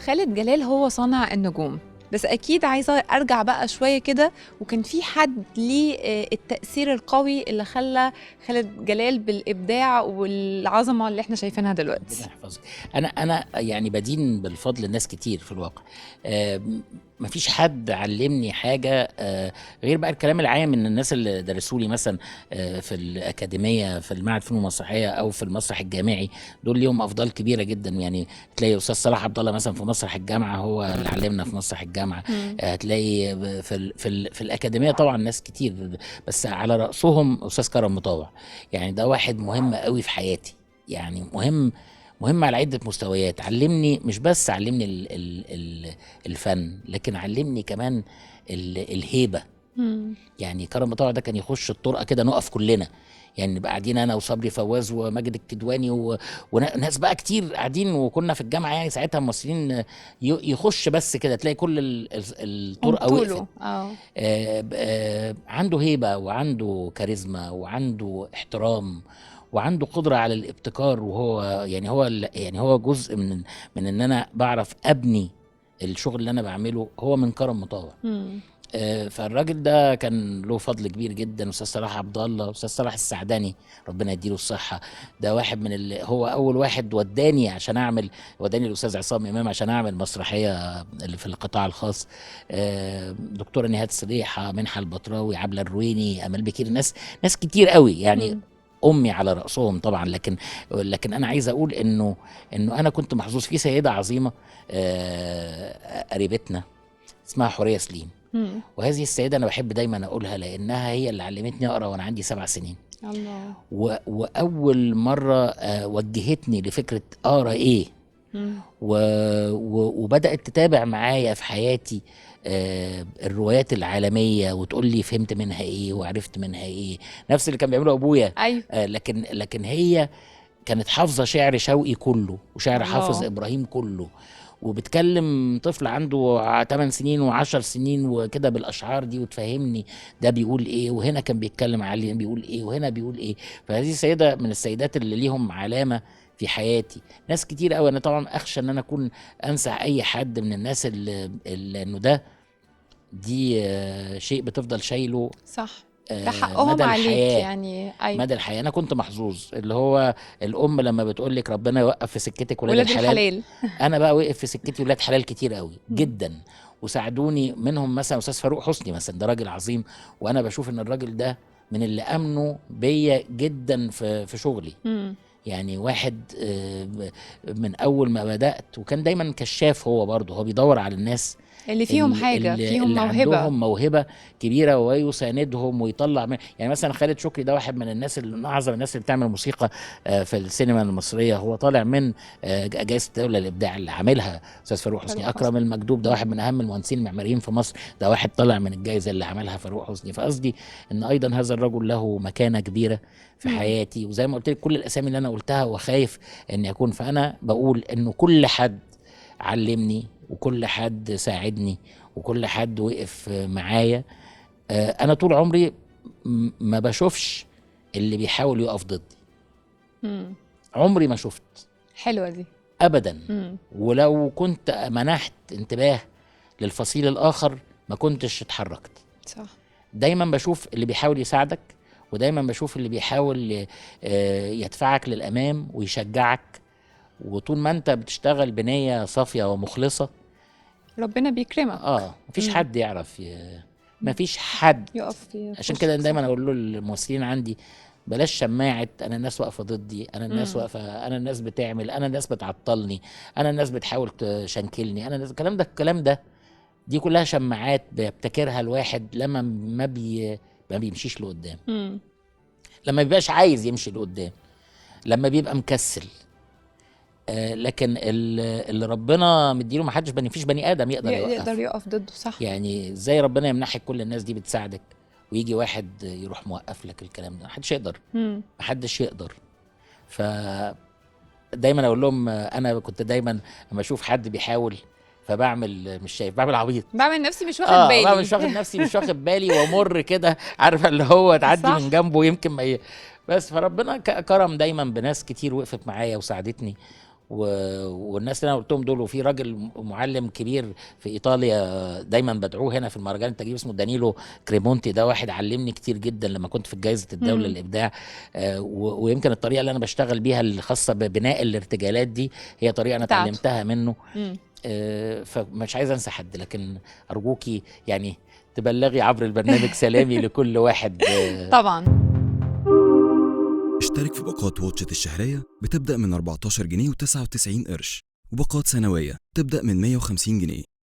خالد جلال هو صانع النجوم، بس اكيد عايزه ارجع بقى شوية كده، وكان في حد ليه التاثير القوي اللي خلى خالد جلال بالابداع والعظمة اللي احنا شايفينها دلوقتي. ربنا يحفظك. انا يعني بدين بالفضل لناس كتير في الواقع. مفيش حد علمني حاجة غير بقى الكلام العام من الناس اللي درسوا لي مثلا في الاكاديمية، في المعهد الفنون المسرحية او في المسرح الجامعي، دول ليهم افضال كبيرة جدا. يعني تلاقي استاذ صلاح عبد الله مثلا في مسرح الجامعة هو اللي علمنا في مسرح الجامعة. هتلاقي في الاكاديمية طبعا ناس كتير، بس على راسهم استاذ كرم مطاوع. يعني ده واحد مهم قوي في حياتي، يعني مهم على عدة مستويات. علمني مش بس علمني ال ال ال الفن، لكن علمني كمان الهيبة. يعني كرم مطاوع ده كان يخش الطرقة كده نقف كلنا، يعني نبقى قاعدين انا وصبري فواز وماجد الكدواني وناس بقى كتير قاعدين، وكنا في الجامعة يعني ساعتها الممثلين، يخش بس كده تلاقي كل الطرقة وقفت. عنده هيبة وعنده كاريزما وعنده احترام وعنده قدرة على الابتكار، وهو يعني هو يعني هو جزء من ان انا بعرف ابني الشغل اللي انا بعمله هو من كرم مطاوع. فالراجل ده كان له فضل كبير جدا. استاذ صلاح عبد الله، استاذ صلاح السعدني ربنا يديله الصحة، ده واحد من اللي هو اول واحد وداني عشان اعمل، وداني الاستاذ عصام امام عشان اعمل مسرحية اللي في القطاع الخاص. دكتورة نهاد صليحه، منحه البطراوي، عبله الرويني، امال بكير، ناس كتير قوي يعني. امي على راسهم طبعا، لكن انا عايز اقول انه انا كنت محظوظ في سيده عظيمة قريبتنا اسمها حورية سليم. وهذه السيدة انا بحب دايما اقولها لانها هي اللي علمتني اقرا وانا عندي 7 سنين. الله. واول مرة وجهتني لفكرة اقرا ايه، وبدات تتابع معايا في حياتي الروايات العالمية وتقول لي فهمت منها ايه وعرفت منها ايه، نفس اللي كان بيعمله ابويا. ايوه. لكن هي كانت حافظه شعر شوقي كله وشعر حافظ ابراهيم كله، وبتكلم طفل عنده 8 سنين و10 سنين وكده بالاشعار دي، وتفهمني ده بيقول ايه، وهنا كان بيتكلم عليه بيقول ايه، وهنا بيقول ايه. فهذه السيدة من السيدات اللي ليهم علامة في حياتي. ناس كتير قوي، انا طبعا اخشى ان انا اكون انسى اي حد من الناس اللي انه ده دي شيء بتفضل شايله. صح، ده حقهم عليك يعني. أيوة. مدى الحياة. أنا كنت محظوظ، اللي هو الأم لما بتقول لك ربنا يوقف في سكتك ولاد الحلال، أنا بقى وقف في سكتي ولاد حلال كتير قوي جدا وساعدوني. منهم مثلا أستاذ فاروق حسني مثلا، ده راجل عظيم، وأنا بشوف إن الراجل ده من اللي أمنوا بيا جدا في شغلي. يعني واحد من أول ما بدأت، وكان دايما كشاف، هو برضه هو بيدور على الناس اللي فيهم حاجة، فيهم اللي موهبة، عندهم موهبة كبيرة ويساندهم ويطلع من. يعني مثلا خالد شكري ده واحد من الناس اللي من أعظم الناس اللي بتعمل موسيقى في السينما المصرية، هو طالع من جائزة الدولة للإبداع اللي عاملها أستاذ فاروق حسني. أكرم المكدوب ده واحد من أهم المهندسين المعماريين في مصر، ده واحد طالع من الجائزة اللي عملها فاروق حسني. فقصدي إن أيضا هذا الرجل له مكانة كبيرة في حياتي، وزي ما قلت لك كل الأسامي اللي أنا قلتها وخايف إن يكون، فأنا بقول إنه كل حد علمني وكل حد ساعدني وكل حد وقف معايا. انا طول عمري ما بشوفش اللي بيحاول يقف ضدي. عمري ما شفت. حلوة دي ابدا. ولو كنت منحت انتباه للفصيل الاخر ما كنتش اتحركت. صح. دايما بشوف اللي بيحاول يساعدك، ودايما بشوف اللي بيحاول يدفعك للامام ويشجعك، وطول ما انت بتشتغل بنية صافية ومخلصة ربنا بيكرمك. مفيش حد يعرف مفيش حد يقف. عشان كده دايما اقول له للممثلين عندي بلاش شماعة انا الناس واقفة ضدي، انا الناس واقفة، انا الناس بتعمل، انا الناس بتعطلني، انا الناس بتحاول تشنكلني، انا الناس، الكلام ده دي كلها شماعات بيبتكرها الواحد لما ما بيمشيش لقدام، لما بيبقاش عايز يمشي لقدام، لما بيبقى مكسل. لكن اللي ربنا مديله ما حدش فيش بني ادم يقدر يقدر يقف ضده. صح. يعني ازاي ربنا يمنحك كل الناس دي بتساعدك ويجي واحد يروح موقف لك الكلام ده؟ محدش يقدر. محدش يقدر. ف دايما اقول لهم، انا كنت دايما لما اشوف حد بيحاول فبعمل مش شايف، بعمل عبيط، بعمل نفسي مش واخد بالي، بعمل مش واخد نفسي مش واخد بالي، وامر كده، عارفه اللي هو تعدي من جنبه يمكن ما بس. فربنا كرم دايما بناس كتير وقفت معايا وساعدتني، والناس اللي انا قلتهم دول، وفي راجل معلم كبير في ايطاليا دايما بدعوة هنا في المهرجان التجريبي اسمه دانيلو كريمونتي، ده واحد علمني كتير جدا لما كنت في جائزة الدولة للابداع. ويمكن الطريقة اللي انا بشتغل بيها الخاصة ببناء الارتجالات دي هي طريقه انا بتاعته. اتعلمتها منه. فمش عايز انسى حد، لكن ارجوكي يعني تبلغي عبر البرنامج سلامي لكل واحد. طبعا. اشترك في باقات Watch It الشهرية بتبدأ من 14 جنيه و99 قرش، وباقات سنوية تبدأ من 150 جنيه.